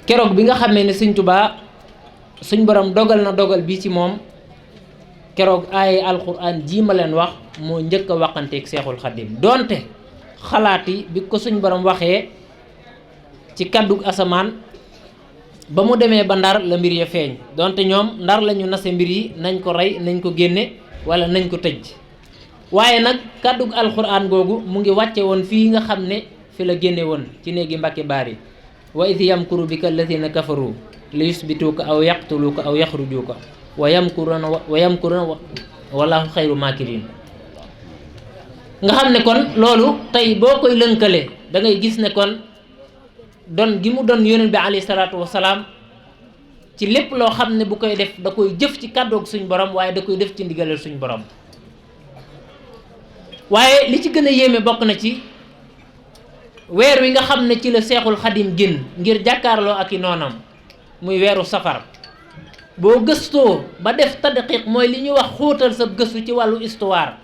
keroog bi nga xamee ne sëñ Tuubaa suñ borom dogal na dogal bi ci moom keroog ay alquran jii ma leen wax moo njëkk a waxanteeg Seexul Xadim donte xalaat yi bi ko suñ borom waxee ci kàddug asamaan ba mu demee ba ndar la mbir ya feeñ donte ñoom ndar lañu nase mbir yi nañ ko rey nañ ko génne wala nañ ko tëj waaye nag kàddug alquran googu mu ngi wàcce woon fii nga xam ne fi la génne woon ci néegi Mbàkke Baari wa id yamkuru bika alladina kafaru li yusbituuka aw yaqtuluuka aw yaxrujuuka wa yamkuruna wallahu xayru makirin nga xam ne kon loolu tey boo koy lënkale da ngay gis ne kon don gi mu doon yonent bi alayhi salaatu wasalaam ci lépp loo xam ne bu koy def da koy jëf ci kàddoog suñ borom waaye da koy def ci ndigalal suñ borom waaye li ci gën a yéeme bokk na ci weer wi nga xam ne ci la Seexul Xadim génn ngir jàkkaarloo ak i noonam muy weeru safar boo gëstoo ba def tadqiq mooy li ñuy wax xóotal sa gëstu ci wàllu histoire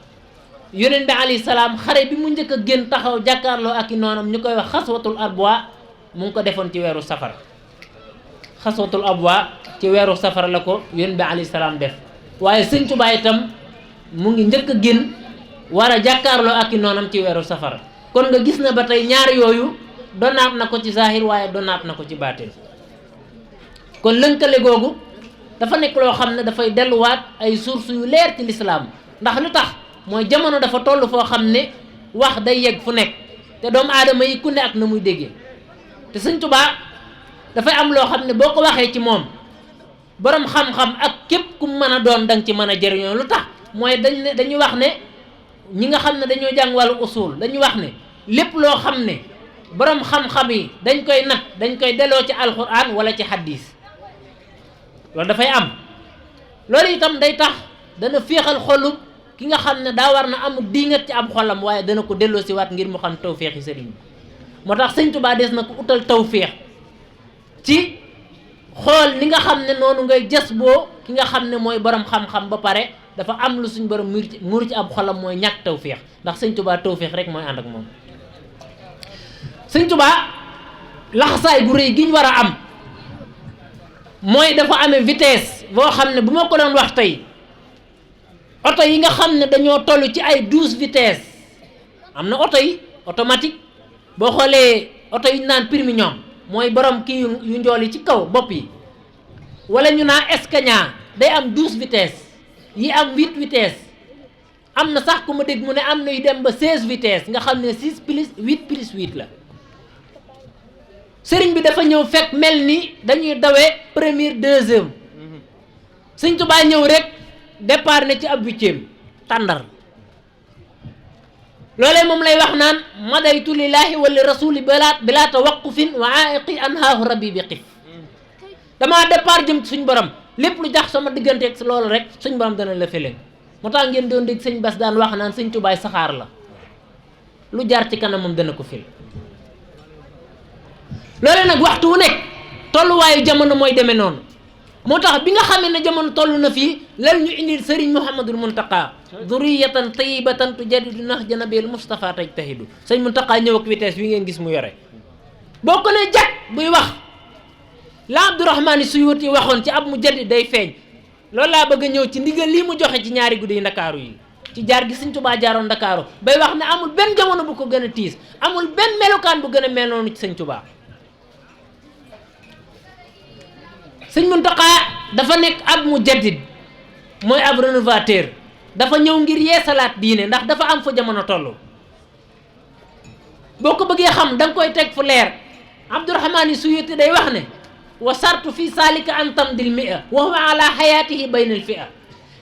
yonent bi alayhi salaam xare bi mu njëkk a génn taxaw jàkkaarloo ak i noonam ñu koy wax xaswatul abwa mu ngi ko defoon ci weeru safar xaswatul abwa ci weeru safar la ko yonent bi alayhi salaam def waaye sëñ Tuubaa itam mu ngi njëkk a génn war a jàkkaarloo ak i noonam ci weeru safar kon nga gis na ba tey ñaar yooyu donaat na ko ci zahir waaye donaat na ko ci baatin kon lënkale googu dafa nekk loo xam ne dafay delluwaat ay source yu leer ci lislaam ndax lu tax mooy jamono dafa toll foo xam ne wax day yegg fu nekk te doomu aadama yi ku ne ak na muy déggee te sëñ Tuubaa dafay am loo xam ne boo ko waxee ci moom borom xam-xam ak képp ku mën a doon danga ci mën a jëriñoo lu tax mooy dañuy wax ne ñi nga xam ne dañoo jàng wàllu usul dañuy wax ne lépp loo xam ne borom xam-xam yi dañ koy nat dañ koy delloo ci alquran wala ci hadis loolu dafay am loolu itam day tax dana féexal xolub ki nga xam ne daa war na amul diingat ci am xolam waaye dana ko delloo si waat ngir mu xam tawféexi sëriñ bi moo tax sëñ Tuubaa des na ko utal tawféex ci xool ni nga xam ne noonu ngay jës boo ki nga xam ne mooy borom xam-xam ba pare dafa am lu suñ borom muur ci ab xolam mooy ñàkk tawféex ndax sëñ Tuubaa tawféex rek mooy ànd ak moom sëñ Tuubaa laxasaay bu rëy gi ñu war a am mooy dafa amee vitesse boo xam ne bu ma ko doon wax tey oto yi nga xam ne dañoo toll ci ay 12 vitesse am na oto yi automatique boo xoolee oto yi ñu naan permis ñoom mooy borom kii yu njool yi ci kaw bopp yi wala ñu naan Scania day am 12 vitesse yi am 8 vitesse am na sax ku ma dégg mu ne am na yu dem ba 16 vitesse nga xam ne 6 plus 8 plus 8 la sëriñ bi dafa ñëw fekk mel ni dañuy dawee première deuxième sëñ Tuubaa ñëw rek départ ne ci ab 8e tàndar loolee moom lay wax naan madaytu lillahi wa li rasuli bila tawaqufin wa aiqi anhaahu rabbi bi xif damaa départ jëm suñ borom lépp lu jax sama digganteeg si loolu rek suñ borom dana la feleen moo tax ngeen doon dégg sëñ Bass daan wax naan sëñ Tuubaa saxaar la lu jaar ci kanamam dana ko fil loole nag waxtu wu nekk tolluwaayu jamono mooy demee noonu moo tax bi nga xamee ne jamono toll na fii lan ñu indil sëriñ Muhammadul Muntaqa zurriyatan tayyibatan tujaddidu nahja nabil Mustafa tajtahidu sëñ Muntaqa ñëw ak vitesse bi ngeen gis mu yore boo ko ne jag buy wax la Abdourahmane Suyuti waxoon ci ab mu jaddid day feeñ loolu laa bëgg a ñëw ci ndigal lii mu joxe ci ñaari guddi yi ndakaaru yi ci jaar gi sëñ Tuubaa jaaroon ndakaaru bay wax ne amul benn jamono bu ko gën a tiis amul benn melokaan bu gën a mel noonu ci sëñ Tuubaa sëñ Muntaqa dafa nekk ab mu jaddid mooy ab rénovateur dafa ñëw ngir yeesalaat diine ndax dafa am fa jamono toll boo ko bëggee xam da nga koy teg fu leer Abdourahmane Suyuti day wax ne wa sartu fi salika an tamdil mi'a wa huwa ala hayatihi bayna al fi'a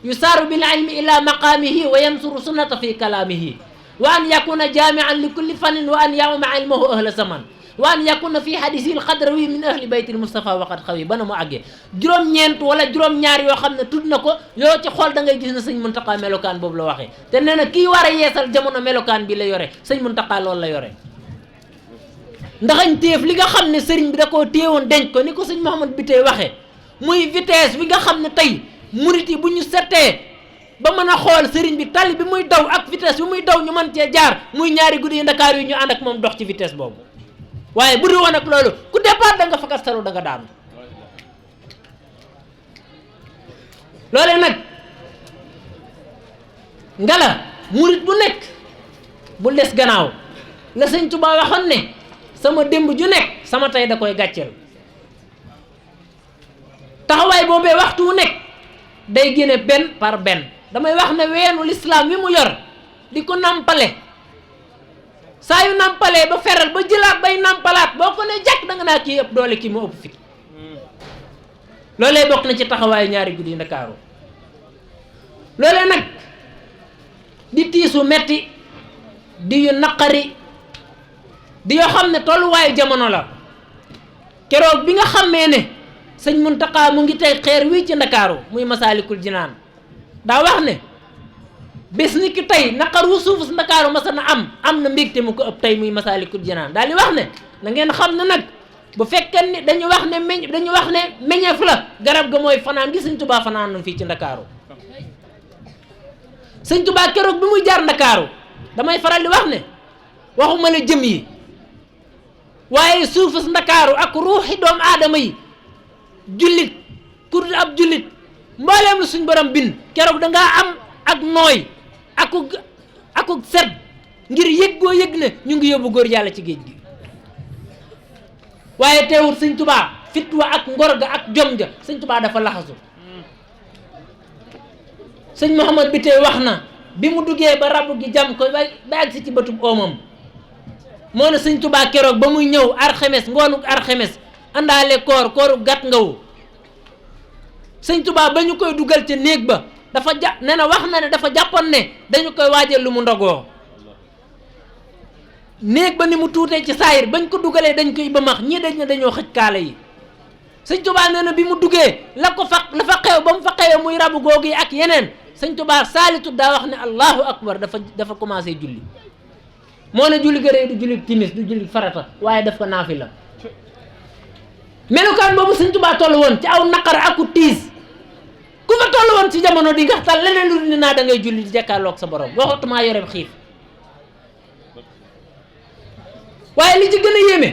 yusaaru bil ilmi ila maqamihi wa yansuru sunnata fi kalamihi wa an yakuna jami'an li kulli fannin wa an ya'uma ilmahu ahla zaman wa an yakuna fi hadisil xadrawi min ahli baytil Mustafa waqad xawi ba na mu àggee juróom-ñeent wala juróom-ñaar yoo xam ne tudd na ko yoo ci xool da ngay gis ne sëñ Muntaqa melokaan boobu la waxee te nee na kii war a yeesal jamono melokaan bi la yore sëñ Muntaqa loolu la yore ndaxañ téef li nga xam ne sëriñ bi da koo téewoon denc ko ni ko sëñ Mouhamad bi tey waxee muy vitesse bi nga xam ne tey murit yi bu ñu settee ba mën a xool sëriñ bi tali bi muy daw ak vitesse bi muy daw ñu mën cee jaar muy ñaari guddi yi Ndakaar yi ñu ànd ak moom dox ci vitesse boobu waaye bu dul woon ak loolu ku départ da nga fakkat salu da nga daanu. loolee nag ngala murit bu nekk bu des gannaaw la sëñ Tuubaa waxoon ne sama démb ju nekk sama tey da koy gàcceel. taxawaay boobee waxtu wu nekk day génne benn par benn. damay wax ne weenu lislaam wi mu yor di ko nampale saa yu nampalee ba feral ba jëlaat bay nampalaat boo ko ne jàkk da nga naa kii ëpp doole kii mu ëpp fit. loolee bokk na ci taxawaayu ñaari guddi Ndakaaru. loolee nag di tiisu metti di yu naqari di yoo xam ne tolluwaayu jamono la. keroog bi nga xamee ne sëñ Muntaxa mu ngi tey xeer wii ci Ndakaaru muy Masaalikul Jinaan daa wax ne bés ni ki tey naqar wu suufus Ndakaaru masa na am na mbégte mu ko ëpp tey muy Masaalikul Jinaan daal di wax ne na ngeen xam ne nag bu fekkee ni dañu wax ne meññeef la garab ga mooy fanaan gi sëñ Tuubaa fanaan fii ci Ndakaaru. sëñ Tuubaa keroog bi muy jaar Ndakaaru damay faral di wax ne waxuma la jëm yi waaye suufus Ndakaaru ak ruuxi doomu aadama yi jullit ku dul ab jullit mbooleem lu suñ borom bind keroog dangaa am ak nooy akuk set ngir yëg goo yëg ne ñu ngi yóbbu góor yàlla ci géej gi. waaye teewul sëñ Tuubaa fit wa ak ngor ga ak jom ja sëñ Tuubaa dafa laxasu. sëñ Mouhamad bi tey wax na bi mu duggee ba rabu gi jam ko ba agsi ci bëtub oomam moo ne sëñ Tuubaa keroog ba muy ñëw arxemes ngoonu arxemes àndaale kooru gàtt ngawu sëñ Tuubaa ba ñu koy dugal ca néeg ba dafa nee na wax na ne dafa jàppoon ne dañu koy waajal lu mu ndogoo. néeg ba ni mu tuutee ci saayir bañ ko dugalee dañ koy ba max ñii dañ ne dañoo xëj kaala yi. sëñ Tuubaa nee na bi mu duggee la fa xew ba mu fa xewee muy rabu googu yi ak yeneen sëñ Tuubaa saalitu daa wax ne allahu akbar dafa commencé julli. moo ne julli gëree du julli timis du julli farata waaye daf ko naafila. melukaan boobu sëñ Tuubaa toll woon ci aw naqar aku tiis ku fa toll woon ci jamono di nga tal leneen lu ni naa da ngay julli di jàkkaarloog sa borom waxatumaa yoreb xiif. waaye li ci gën a yéeme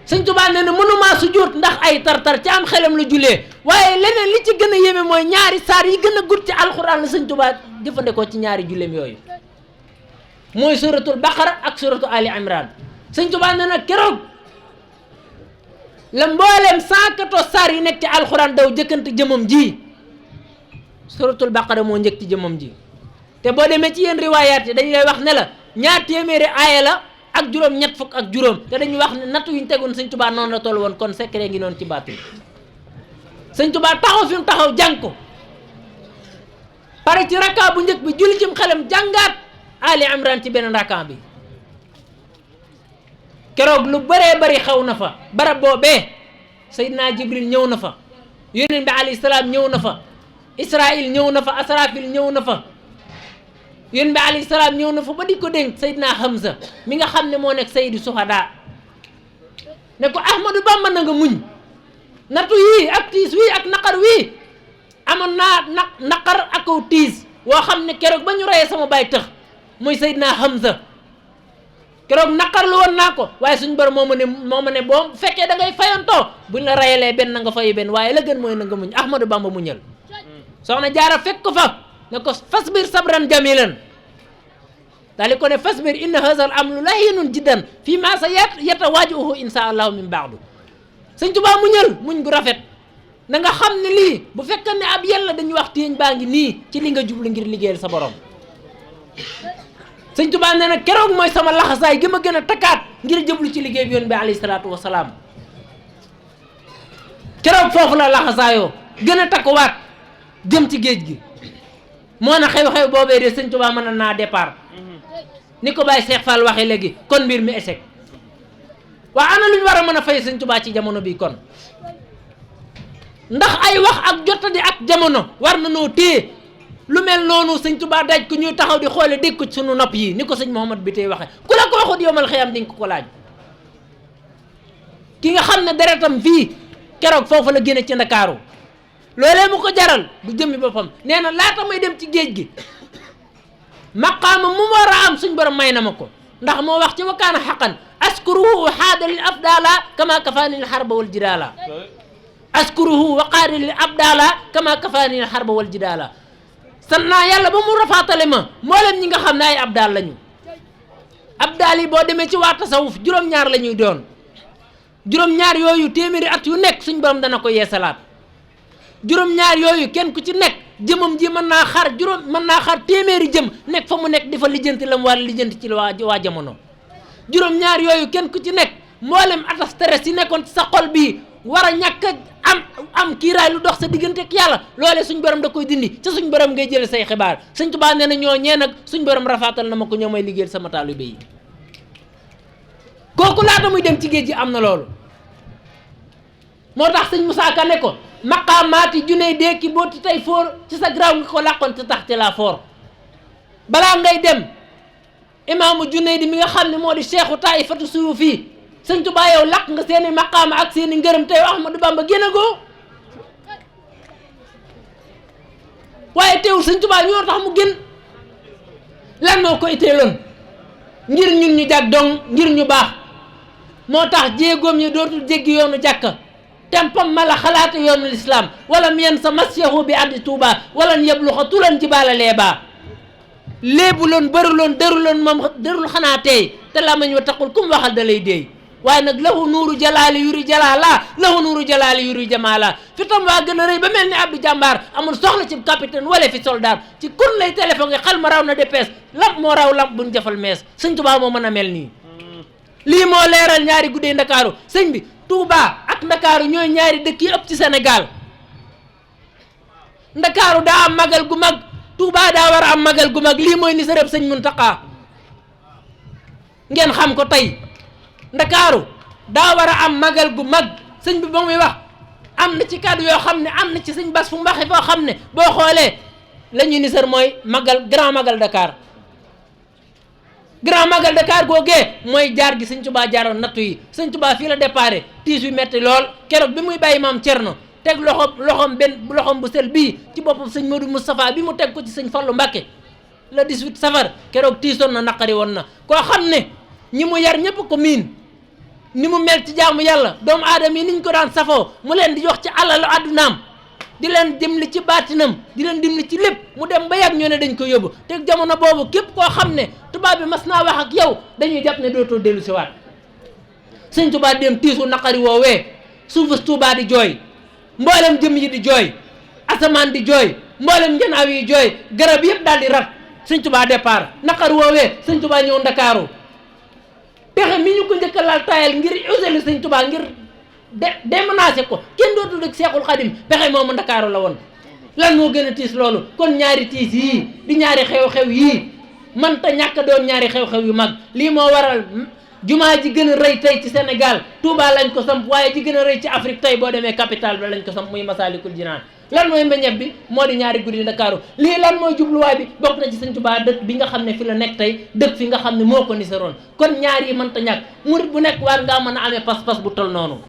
sëñ Tuubaa nee na mënumaa sujjóot ndax ay tartar ci am xelam la jullee waaye leneen li ci gën a yéeme mooy ñaari saar yi gën a gudd ci alxuraan la sëñ Tuubaa jëfandikoo ci ñaari julleem yooyu mooy suratul baqara ak suratu ali imran. sëñ Tuubaa nee na keroog la mbooleem 114 saar yi nekk ci alxuraan daw jëkkante jëmam ji suratul baqara moo njëkk ci jëmam ji te boo demee ci yenn riwaayaat yi dañu lay wax ne la ñaar téeméeri aaya la ak juróom ñett fukk ak juróom te dañuy wax ne nattu yuñ tegoon sëñ Tuubaa noonu la toll woon kon secret ngi noonu ci baatin. sëñ Tuubaa taxaw fi mu taxaw jàng ko pare ci rakka bu njëkk bi julli cim xelam jàngaat ali imran ci benn rakka bi. keroog lu bëree bëri xaw na fa barab boobee Seydina Jibril ñëw na fa yonent bi alayhi salaam ñëw na fa Israil ñëw na fa Asrafil ñëw na fa yonent bi alayhi salaam ñëw na fa ba di ko dénk Seydina Hamza mi nga xam ne moo nekk Seydi Suhada ne ko Ahmadou Bamba na nga muñ nattu yii ak tiis wii ak naqar wii amoon naa naqar ak aw tiis woo xam ne keroog ba ñu reyee sama baay tëx muy Seydina Hamza keroog naqar lu woon naa ko waaye suñu borom moo ma ne boo fekkee da ngay fayantoo buñ la rayalee benn na nga fayu benn waaye la gën mooy na nga muñ Ahmadou Bamba muñal. soxna Jaara fekk ko fa ne ko fasbir sabran jamilan daal di ko ne fasbir inna hazal amlu lahinun jiddan fii ma sa yatawajuhu insha allahu min baadu. sëñ Tuubaa muñal muñ gu rafet na nga xam ne lii bu fekkee ne ab yàlla dañuy wax téeñ baa ngi nii ci li nga jublu ngir liggéeyal sa borom. sëñ Tuubaa nee na keroog mooy sama laxasaay gi ma gën a takkaat ngir jëblu ci liggéey bi yoon bi alayhi salaatu wasalaam. keroog foofu la laxasaayoo gën a takkuwaat jëm ci géej gi moo na xew-xew boobee de sëñ Tuubaa mën naa départ ni ko Baye Cheikh Fall waxee léegi kon mbir mi échec. waa ana lu ñu war a mën a fay sëñ Tuubaa ci jamono bi kon ndax ay wax ak jottadi ak jamono war na noo téye lu mel noonu sëñ Tuubaa daj ku ñuy taxaw di xoole dégg ko ci sunu nopp yi ni ko sëñ Mouhamad bi tey waxee ku la ko waxut yowmal xiyam di nga ko laaj. ki nga xam ne deretam fii keroog foofu la génne ci Ndakaaru loolee mu ko jaral du jëmmi boppam nee na laata may dem ci géej gi maqaama mu war a am suñ borom may na ma ko ndax moo wax ci wakaana xaqan askuruhu xaada lil abdala kama kafaani lil xarba wal jidaala askuruhu wa qaada lil abdala kama kafaani lil xarba wal jidaala sant naa yàlla ba mu rafaatale ma mboolem ñi nga xam ne ay abdaal lañu abdaal yi boo demee ci waa tasawuf juróom-ñaar la ñuy doon juróom-ñaar yooyu téeméeri at yu nekk suñ borom dana ko yeesalaat juróom-ñaar yooyu kenn ku ci nekk jëmam ji mën naa xar téeméeri jëm nekk fa mu nekk di fa lijjanti la mu war a lijjanti ci waa jamono juróom-ñaar yooyu kenn ku ci nekk mboolem atas stress yi nekkoon ci sa xol bii war a ñàkk am kiiraay lu dox sa diggante ak yàlla loolee suñ borom da koy dindi ca suñ borom ngay jële say xibaar Sëñ Tuubaa nee na ñoo ñee nag suñ borom rafaatal na ma ko ñoo may liggéeyal sama taalibe yi kooku laata muy dem ci géej gi am na loolu moo tax sëñ Musaa Ka ne ko maqaamaati juney deeki booti tey foor ci sa graw nga ko làqoon te tax te la foor balaa ngay dem imaamu juney di mi nga xam ne moo di seexu taifatu suuf fii Sëñ Tuubaa yow làq nga seeni maqaama ak seeni ngërëm tey Ahmadu Bamba génn a goo waaye teewul Sëñ Tuubaa ñoo tax mu gën lan moo ko itteeloon ngir ñun ñu jag dong ngir ñu baax moo tax jéegoom yi dootul jéggi yoonu jàkka tempam ma la xalaate yoonu lislaam wala miyen sa masyahu bi addi Tuubaa wala yeblu xa tulan ci baala leebaa léebu loon bëruloon dëruloon moom dërul xanaa tey te lamañ wa taqul kum waxal da lay deey waaye nag lahu nuuru jalaali yuri jalaala lahu nuuru jalaali yuri jamaala fi tam waa gën a rëy ba mel ni Abdou Jàmbaar amul soxla ci capitaine wala fi soldat ci kun lay téléphone nga xal ma raw na DPS lamp moo raw lamp buñ jafal mees Sëñ Tuubaa moo mën a mel nii lii moo leeral ñaari guddee Ndakaaru sëñ bi Touba ak Ndakaaru ñooy ñaari dëkk yi ëpp ci Sénégal Ndakaaru daa am magal gu mag Touba daa war a am magal gu mag lii mooy ni sa rëb sëñ Muntaxa ngeen xam ko tey Ndakaaru daa war a am magal gu mag sëñ bi ba muy wax am na ci kàddu yoo xam ne am na ci sëñ Bas fu mbaxe foo xam ne boo xoolee la ñuy ni sër mooy magal grand magal Dakar grand magal Dakar googee mooy jaar gi Sëñ Tuubaa jaaroon nattu yi Sëñ Tuubaa fii la déparé tiis wi metti lool keroog bi muy bàyyi maam Cerno teg loxom bu sel bii ci boppam sëñ Modou Moustapha bi mu teg ko ci sëñ Fallu Mbàkke le 18 safar keroog tiisoon na naqari woon na koo xam ne ñi mu yar ñëpp ko miin ni mu mel ci jaamu yàlla doomu aadama yi niñ ko daan safoo mu leen di jox ci alalu àddunaam di leen dimbali ci baatinam di leen dimbali ci lépp mu dem ba yàgg ñoo ne dañ ko yóbbu te jamono boobu képp koo xam ne tubaab bi mas naa wax ak yow dañuy jàpp ne dootoo dellu si waat Sëñ Tuubaa dem tiisu naqari woowee suufus Tuubaa di jooy mboolem jëm yi di jooy asamaan di jooy mboolem njanaaw yi jooy garab yëpp daal di rat Sëñ Tuubaa départ naqari woowee Sëñ Tuubaa ñëw Ndakaaru pexe mi ñu ko njëkk a laal taayal ngir useli Sëñ Tuubaa ngir démenacé ko kenn dootul rek Seexul Xadim pexe moomu Ndakaaru la woon lan moo gën a tiis loolu kon ñaari tiis yii di ñaari xew-xew yii man ta ñàkk doon ñaari xew-xew yu mag lii moo waral jumaa ji gën a rëy tey ci Sénégal Touba lañ ko samp waaye ji gën a rëy ci Afrique tey boo demee capitale ba lañ ko samp muy Masaalikul Jinaan lan mooy meññeef bi moo di ñaari guddi Ndakaaru lii lan mooy jubluwaay bi bokk na ci Sëñ Tuubaa dëkk bi nga xam ne fi la nekk tey dëkk fi nga xam ne moo ko nisaroon kon ñaar yi mënta ñàkk murit bu nekk war ngaa mën a amee pas-pas bu tol noonu